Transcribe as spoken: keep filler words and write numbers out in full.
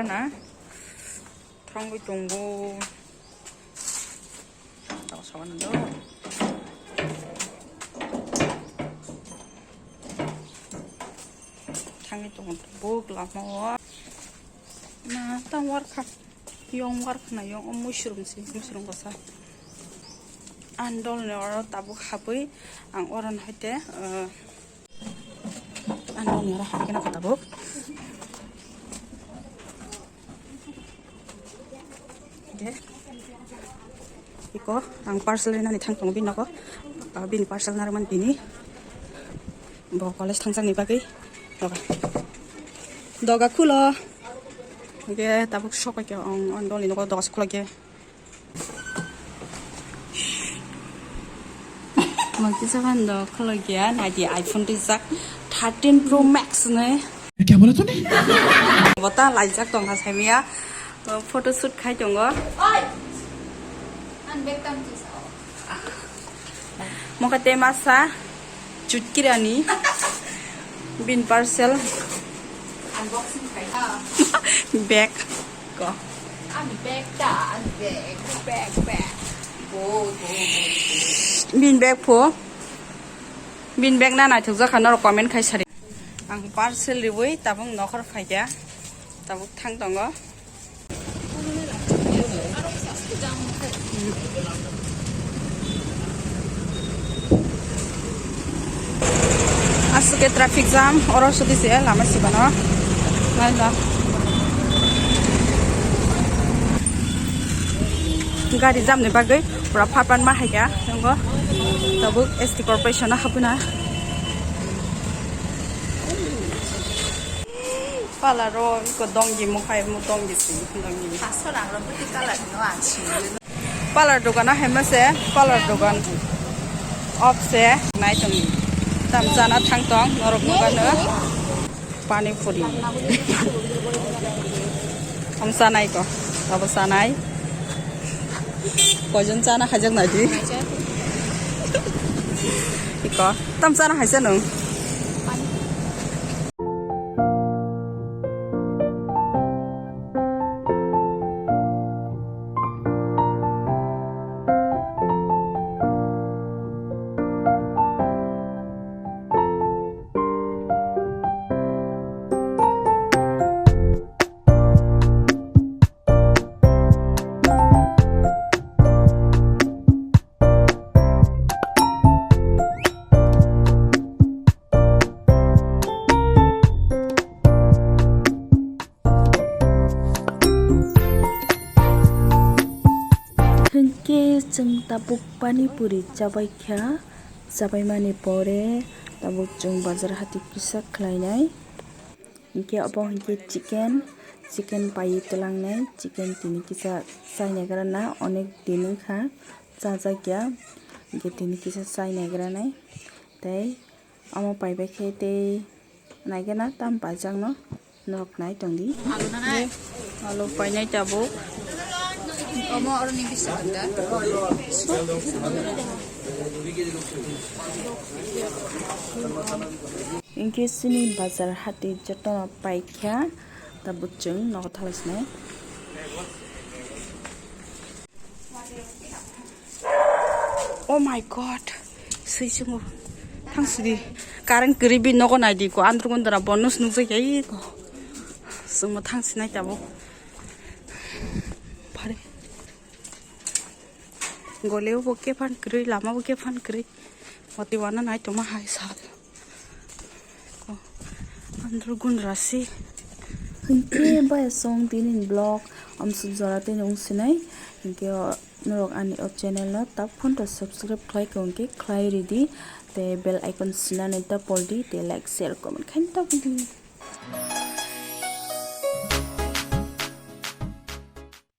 Na thangwi tongo. Tao sawan do. Thangwi tongo buk lama o. Na tang warkha. Yong warkha na yong o mushroom si, mushroom kosa. Ang dol ni oro tabuk habwi ang oro no hoite, eh, Ano ni oro hai kena kota buk. Oke. Iko ang parcel rinani thang tongo bini nogo. Ah, bini parcel narwkmani bini. Bo college thangjak ni bagwi. Doga. Doga khulo. Oke, tabuk sok khe ang, ang dol ni nogo doga se khulai khe. Maki saban do kholo gya naidi iPhone rijak thirteen Pro Max ne. क्या बोला तूने? Bota laijak tong ha saimia photo shoot khai tongo. Oi. An bag tam kisa. Moka te masa chutkirani bin parcel. Unboxing khai. Bag ko. Ani bag ta, ani bag, bag, bag. Go, go, go, go. Bin bag pho. Bin bag na naithok jakha norok comment khai sari. Ang parcel riwi tabuk nokhor phaikha. Tabuk thang tongo. Aswk khe traffic jam, oro sudi se lama sibano. Naila. Gari jam ni bagwi pura phat phat ma hai kha, nongo. Tabuk S T corporation o hapna. Pala ro iko dongji mo khai mo dongji si dongji. Paso rang ro buti color no ang si. Pala dogan o hai ma se pala dogan. Off se nai tong. Tam chana thang tong norok mo gano. Pani puri. Tam sanai ko. Abo sanai. Koijon chana hajak nai di. Iko. Tam chana haisa nung. Hinkhe chwng tabuk pani puri chabai kha, chabai mani pore tabuk chwng bazar hati kisa khlainai. Hinkhe obo hinkhe chicken, chicken paiwi twlangnai, chicken tini kisa chainai gra na, onek din wngkha chajakya, hinkhe tini kisa chainai granai tei. Omo paibai khe tei naikhe na tam paijakno norok nai tongdi. Alu painai tabuk. Omo oroni bisa da. Hinkhe chini bazar hati jotono paikha tabuk chwng nogo thalai sinai. Oh my God. Sui sungo. Thang sidi. Current kwrwi bi nogo nai di ko. Andro gondra bonus nukjak ya iko. Sungmo thang sinai tabo. Pare. Goleo bo kephan kwrwi, lama bo kephan kwrwi. Moti wana nai toma hai sal. Ko, andro gun rasi. Hinkhe bai song tini vlog amsuk jora tini wng sinai. Hinkhe o norok ani o channel no tak phone to subscribe khlai khe hinkhe khlai ridi. Tei bell icon sinani ta poldi. Tei like, share, comment khaina ta poldi.